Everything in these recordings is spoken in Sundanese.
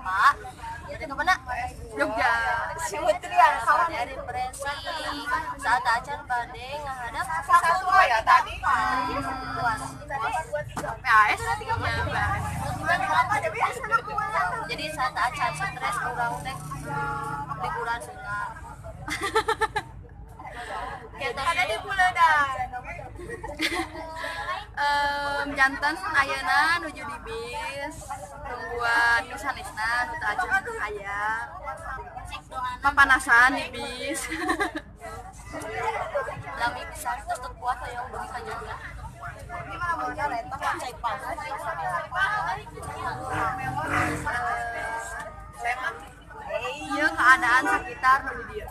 Pak. Ke mana? Jogja. Si Putri yang kawan dari refreshing saat acan bade ngahadap satu ya tadi. Puas. PAS. Jadi saat acan stres urang teh liburan suka. Ada di Pulau. Janten ayeuna nuju di bis nungguan nu sanesna nu teu acan aya. Papanasan di bis. Lami pisan terus teu kuat hoyong dugi ka Jogja. Cai panas. Ieu keadaan sekitar nu di dieu.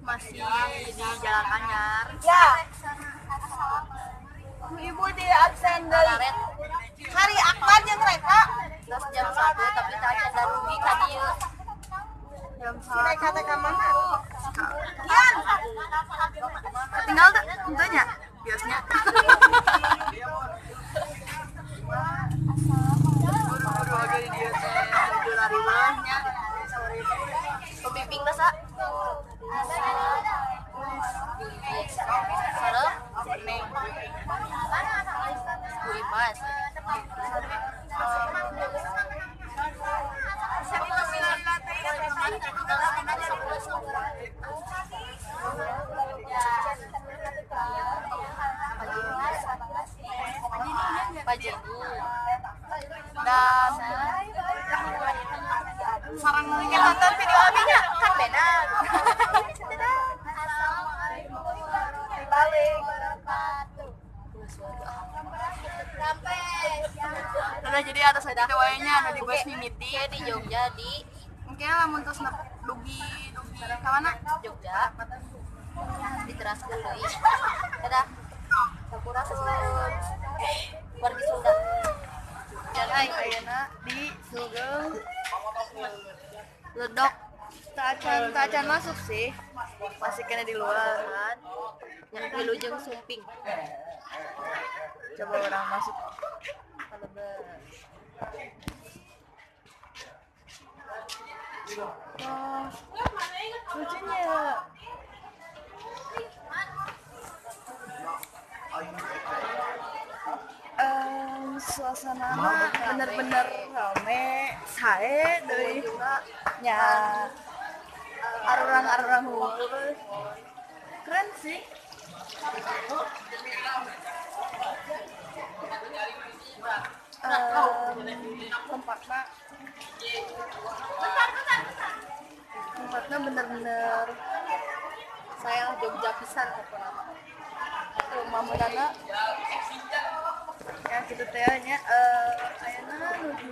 Masih di Jalan Anyar. Ya. Ibu di absen dari hari Akbar jeung Reka. Terus jam 1 tapi teu acan darugi ka dieu. Jam Si Reka teh ka mana? 1. Yan. Tinggal teu henteu nya biosnya. Buru-buru oge di dieu teh nuju lariweuh nya. Pembimbing masa? Sareng Neng. Bu Imas. Pak Jenny. Dan sarang nonton video abinya kan beda. Udah jadi atas aja wae nya anu di bus mimiti di Jogja di mungkin lamun tos dugi dugi ka mana? Jogja. Diteraskeun deui. Dadah. Sampurasun. Wargi Sunda. Hai, ayeuna di Sugeng Ledok. Tacan masuk sih. Masih kena di luar. Yang wilujeng sumping. Coba orang masuk. Wah, lucunya. Suasana bener-bener rame, sae deui nya arurang-arurang hungkul. Keren sih. Tempatnya bener-bener saya lah Jogja pisan pokoknya. Rumah Munana ya gitu teh nya. Ayeuna nuju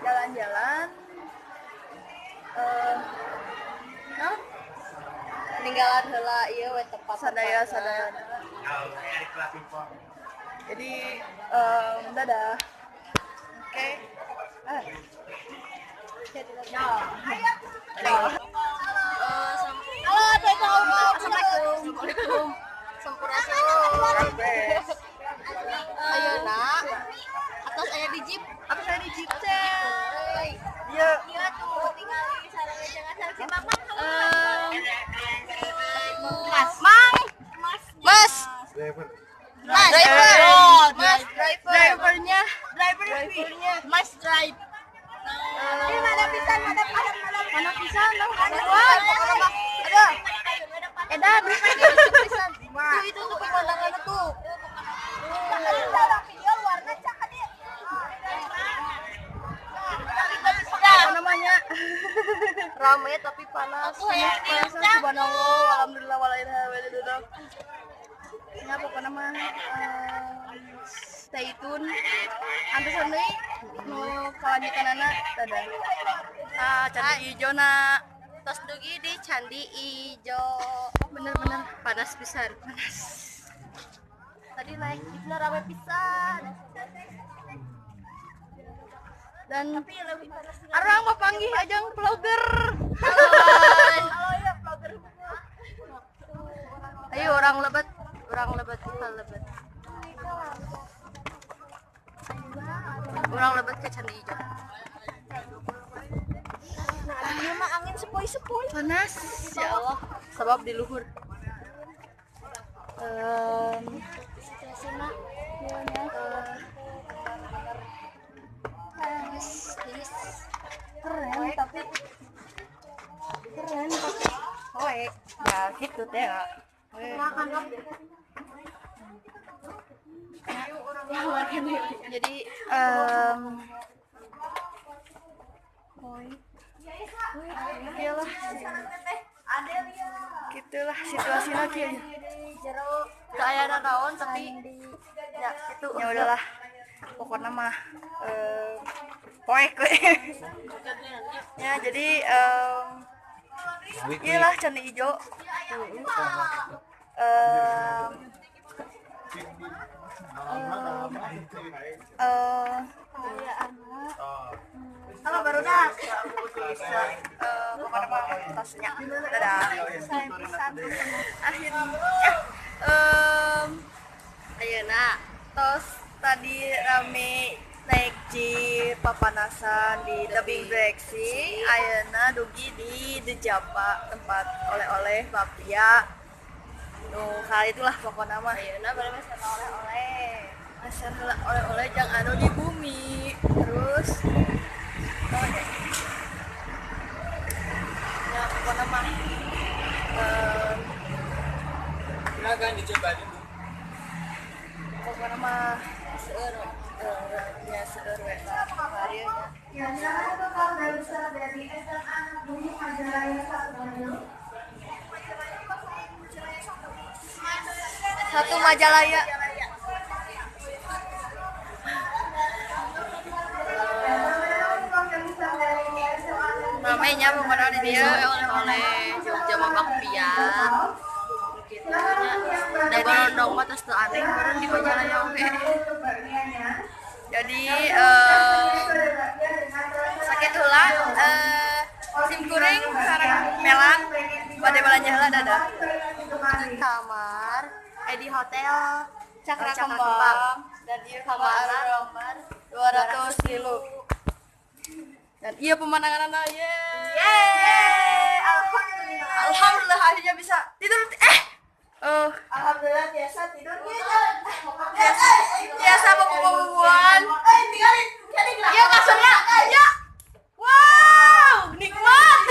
jalan-jalan. Nah, Peninggalan heula ieu we tempat sadaya sadaya. Jadi dadah. Oke. Halo, Assalamualaikum. Sampurasun. Ayeuna atas aya di jeep. Atas aya di jeep teh. Iya. Iya tuh tinggal sareng jangan si Mama. Mas. Mang. Mas. Mas. Driver. Mas. Driver. Mas driver. Drivernya. Drivernya. Mas drive. Ini mana pisan, mana pisan, mana pisan, ada. Edan. Tuh itu tuh pemandangannya tuh. Apa namanya? Rame tapi panas. Panas, subhanallah, alhamdulillah, wala ilaha illallah. Ini apa nama? Stay tune. Antosan deui nu kalanjutanana dadah. Ah, Candi Ijo na. Tos dugi di Candi Ijo. Bener-bener panas pisan. Panas. Tadi naik jeepna rame pisan. Dan arang mau panggil ajang vlogger. Halo ya vlogger. Ayo orang lebet, kita lebet. Orang lebet ke Candi Ijo. Nah, ini mah angin sepoi-sepoi. Panas, ya Allah. Sebab di luhur. Keren tapi keren tapi poek ya gitu teh. Jadi iyalah gitulah situasi lagi ya. Kayak ada naon tapi ya itu ya udahlah pokoknya mah poek ya. Jadi iyalah Candi Ijo. Halo baru dah. Pokoknya mah tasnya. Dadah. Akhirnya ayeuna tos tadi rame naik jeep papanasan di tebing Breksi, ayeuna dugi di The Japa tempat oleh-oleh bapia. Nu kali itulah pokoknya mah. Ayeuna bari meser oleh-oleh. Meser oleh-oleh jang anu di bumi. Terus oh ya. Ya pokoknya mah silakan dicoba dulu. Pokoknya mah seueur ya seueur we lah. Ya, silakan tukang dancer dari SMA Bumi Majalaya 1 Bandung. Satu Majalaya. Ramenya pokoknya di dia oleh-oleh Jogja mah bakpia. Gitu nya. Da gorondong mah tos teu aneh meureun di Majalaya oge. Jadi sakit heula sim kuring sareng melang bade balanja heula dadah. Di kamar di hotel Cakra Kembang dan ieu kamar 200 kilo. Dan iya pemandangan yeay. Yeay, alhamdulillah. Alhamdulillah akhirnya bisa tidur. Alhamdulillah biasa tidurnya. Biasa bobo-boboan. Tinggalin. Iya kasurnya. Ya. Wow, nikmat.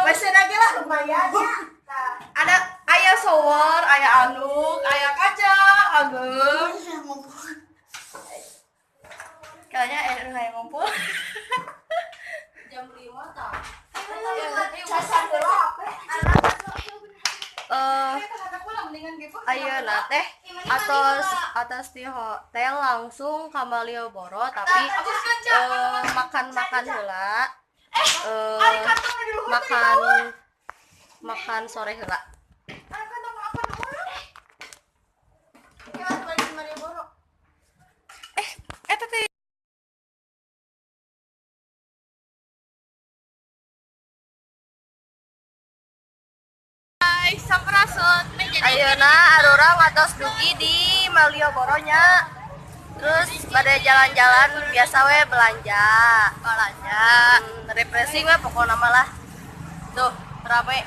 WC lagi lah lumayan ya. Ada ayah shower, ayah anduk, ayah kaca, ageng. Kayaknya kayak ngumpul. Jam 5 tah. Ayeuna teh atas di hotel langsung ka Malioboro tapi makan-makan heula. Makan sore heula. Sampurasun. Ayeuna arurang atos dugi di Malioboro nya. Terus pada jalan-jalan biasa we belanja. Belanja, refreshing we pokokna mah lah. Tuh, rame.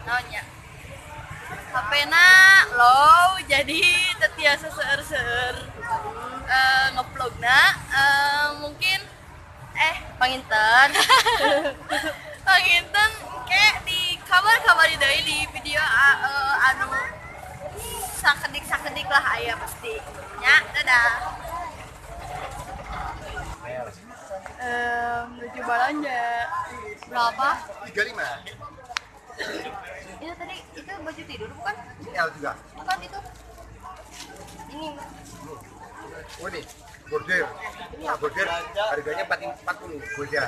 Naon nya? HP-na low jadi teu tiasa seueur-seueur ngevlogna mungkin panginten. Panginten ke di kabar-kabar deui di video anu sakedik-sakedik lah aya pasti. Nya, dadah. Menuju balanja. Berapa? 35. Itu tadi itu baju tidur bukan? L juga. Bukan itu. Ini. Oh ini bordir. Bordir harganya 40 bordir.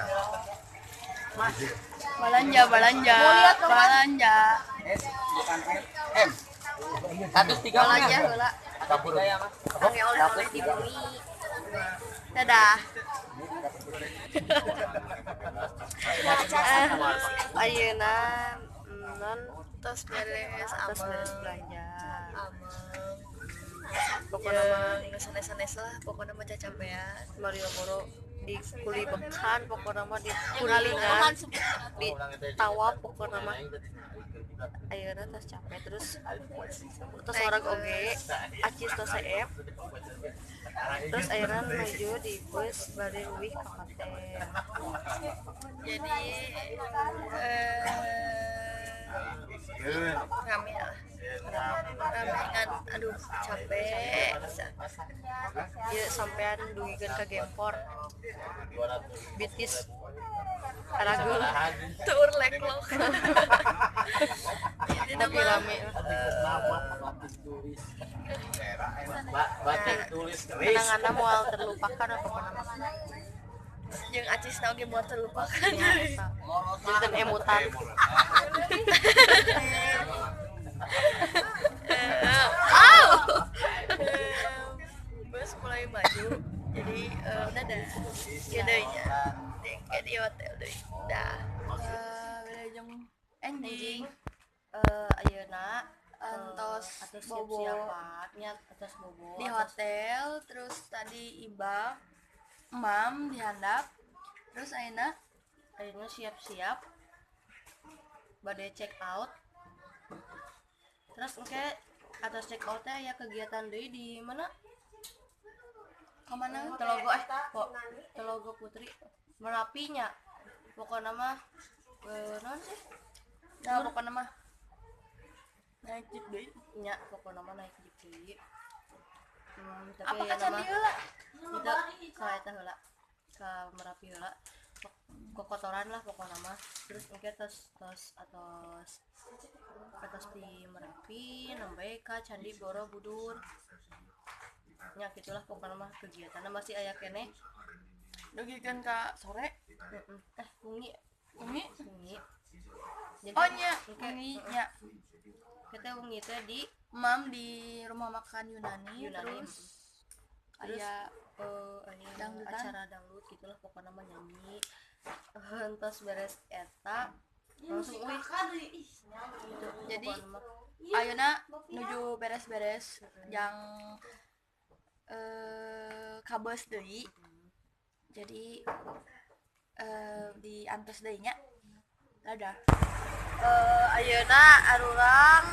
Balanja, balanja. Balanja. S bukan M. M. 130. Balanja heula. Campur. Kangge oleh-oleh di bumi. Dadah. Ayeuna non Tos beres tos beres ameng. belanja. Ameng. Pokokna mah Jeung sanes-sanes lah, pokokna mah cacapean. Malioboro di kulibekan, pokokna mah di kulilingan, di tawa pokokna mah. Ayeuna tos capek terus tos orang oge acis tos seep. Terus ayeuna nuju di bus bade leuwih ka hotel. Jadi rame lah. Rame kan, aduh capek pisan. Ieu sampean dugikeun ka Gempor. Bitis aragul Tur leklok. Jadi tapi nama rame lah. Batik tulis keris. Kenanganna moal terlupakan apa pokona mah. Jeung acisna oge moal terlupakan. Nya eta. Janten emutan. Bus mulai maju. Jadi dadah. Kieu deui nya. Dengke di hotel deui. Dah. Wilujeng enjing. Ayeuna Entos atos bobo. siap-siapan nya atos bobo Di hotel, terus tadi ibak emam dihandap, terus ayeuna ayeuna siap-siap bade check out. Terus engke atas check out teh aya kegiatan deui di mana? Ka mana? Telogo kok Telogo Putri Merapi nya. Pokokna mah naon sih? Nah, pokokna mah naik jeep deui. Nya pokokna mah naik jeep deui. Tapi Apa ka ayeuna candi mah heula? Itu ka eta heula, ka Merapi heula. Kokotoran lah pokokna mah. Terus engke tos tos atos atos di Merapi nembe ka Candi Borobudur. Nya gitulah pokokna mah kegiatanna masih aya keneh. Dugikeun ka sore. Heeh. Wengi. Wengi? Wengi. Jadi, Oh nya, engke, wengi nya. Kita wengi teh di Mam di rumah makan Yunani, Yunani. terus Terus, aya aya dangdutan. Acara dangdut gitulah pokokna mah nyanyi. Entos beres eta langsung uih gitu. Jadi, pokokna mah. Ayeuna nuju beres-beres yang ka beus deui. Jadi di antos deui nya. Dadah. Ayeuna arurang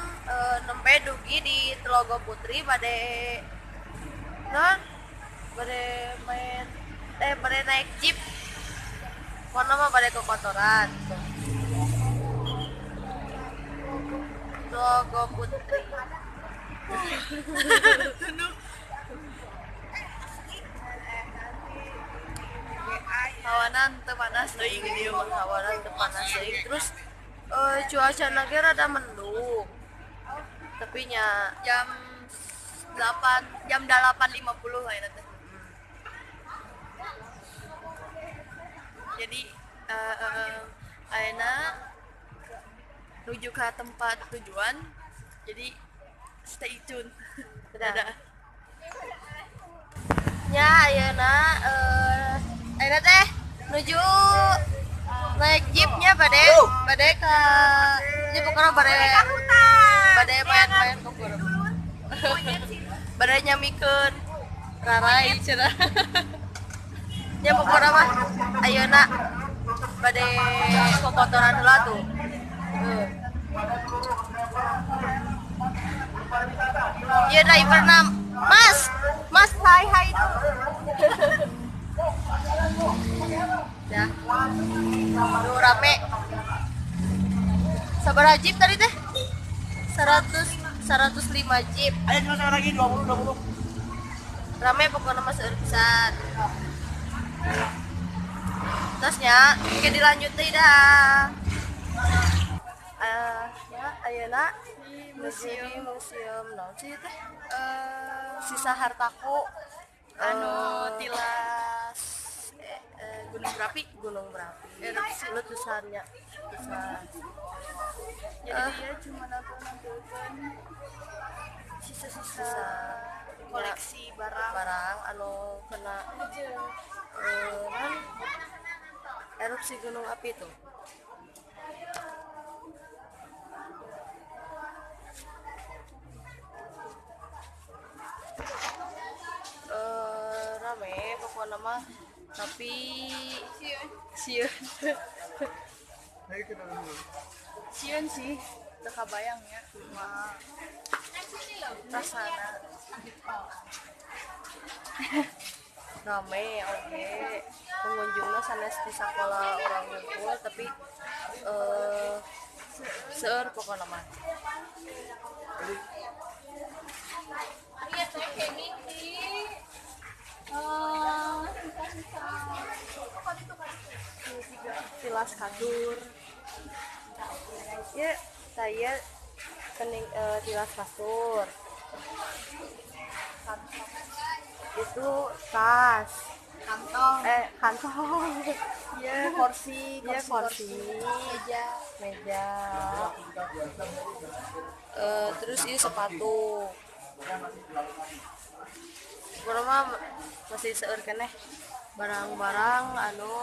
nembe dugi di Telogo Putri bade non bade main bade naik jeep. Pokona mah bade kekotoran. Telogo Putri. Hawanan teu panas deui di dieu mah. Hawanan teu panas deui. Terus cuacana ge rada mendung. Tapi nya jam 8, jam 8.50 ayeuna teh. Jadi ayeuna nuju ka tempat tujuan. Jadi stay tune. Dadah. Nya ayeuna ayeuna teh nuju naik jeepnya bade bade ka nya pokona bade bade main-main ke gunung. Bade nyamikeun rarai cenah. Nya pokona mah ayeuna bade kokotoran heula tuh. Ieu driverna Mas, Mas hai hai dulu. Ya. Duh rame. Sabaraha jeep tadi teh? 105 jeep. Ayo cuma sama lagi 20 20. Rame pokoknya mah seueur pisan. Terus nya, ke dilanjut deui dah. Ya, ayeuna Di museum museum naon sih teh? Sisa hartaku anu tilas Gunung Berapi, Gunung Berapi. Erupsi. Letusannya. Letusan. Jadi dia cuma aku nampilkan sisa-sisa Sisa. Koleksi barang. Barang anu kena erupsi gunung api itu. Rame pokoknya mah, tapi sieun. Sieun sih, teu kabayang nya kumaha rasana. Rame oke, pengunjungnya sanes di sekolah orang ngumpul, tapi seueur pokoknya mah. Tilas kasur. Ya, saya kening tilas kasur. Itu tas, kantong, kantong. Ya, kursi, ya, kursi, meja, meja. Terus ini sepatu. Pokoknya masih seueur keneh barang-barang anu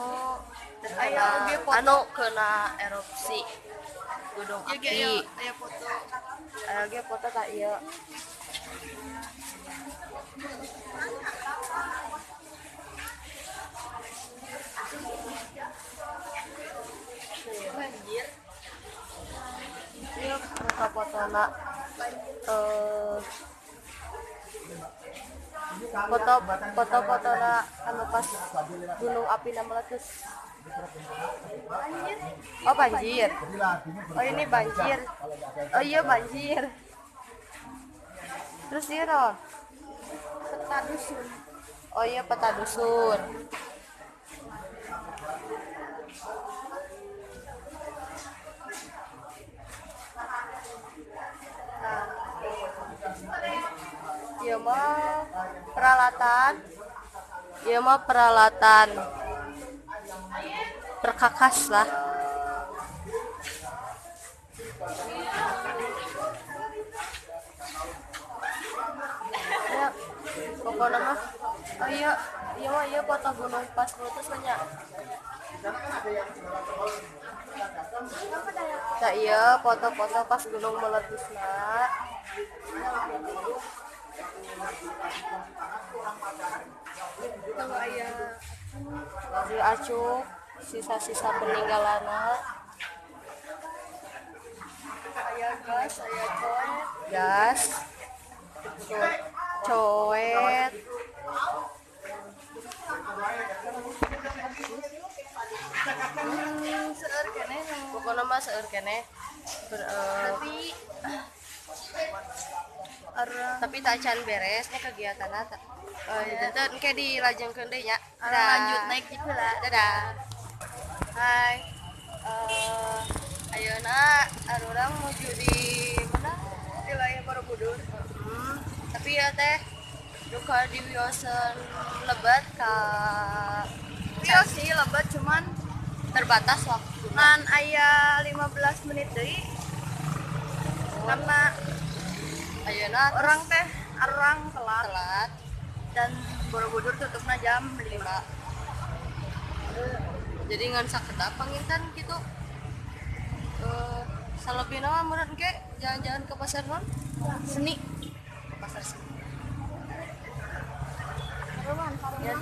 terkena anu kena erupsi gunung api. Aya foto. Aya ge foto tak ieu. Banjir. Ieu foto-fotona foto-foto na anu pas gunung api na meletus. Oh banjir. Oh ini banjir. Oh iya banjir. Terus iya dong. Peta dusun. Oh iya peta dusun. Nah, iya mah peralatan. Iya mah peralatan perkakas lah. Ya, pokoknya mah. Oh iya, iya mah iya foto gunung pas meletus banyak. Nah iya foto-foto pas gunung meletus nak. Tahu aya di acuk sisa-sisa peninggalan. Aya gas, aya coet. Gas, coet. Seueur keneh. Pokoknya mah seueur keneh. Tapi tapi tak can beresnya kegiatannya. Jadi engke dilajengkeun deui nya. Lanjut naik jeep lah. Dadah. Hai. Ayeuna arurang nuju di mana? Wilayah Borobudur. Tapi ya teh duka di wioseun lebat ka wios sih lebat, cuman terbatas waktu. Ngan aya 15 menit deui. Karena ayeuna orang teh arurang telat. Dan Borobudur tutupna jam 5. Jadi ngan sakedap panginten gitu. Salebihna mah meureun engke jalan-jalan ke pasar non? Seni. Ke pasar seni. Ya,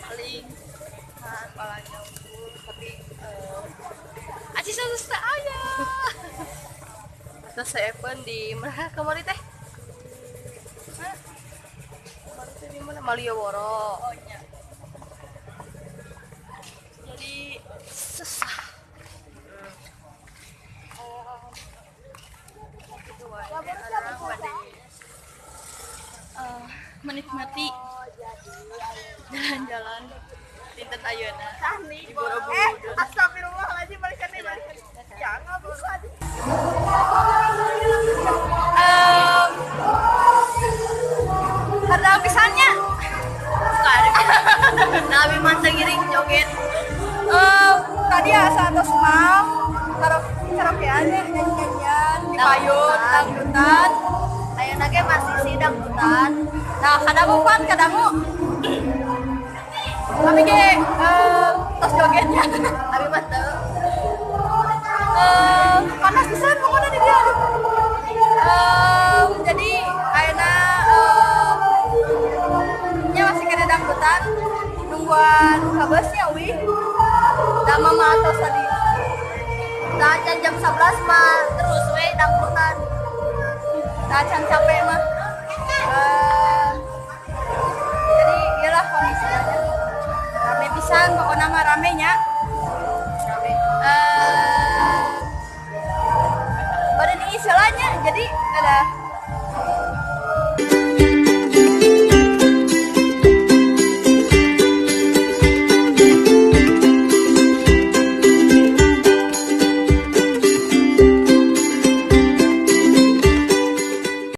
paling palanya tapi aci satu aya. Terus saya pun di mana kemarin teh? Kemarin teh di mana? Malioboro. Oh iya. Jadi susah. Menikmati jalan-jalan dinten ayeuna di Borobudur. Astagfirullahaladzim, balikan nih, balikan. Ya nggak bisa. Karena pisannya. Bukan. Nah, abi mah teu ngiring joget. tos maaf karaokean ya, nyanyi-nyanyian di payun dangdutan. Ayeuna ge masih sih dangdutan. Nah, kadangu pan kadangu. Abi ge tos jogetnya. Abi mah teu. Panas pisan pokoknya di dia. Aduh. Jadi ayeuna nya masih kena dangdutan nungguan ka busnya uih. Da mama atos tadi. Tah can jam 11 mah terus we dangdutan. Tah can capek mah. Jadi iyalah kondisinya. Rame pisan pokoknya mah rame nya. Rame. Badan ini nya jadi ada.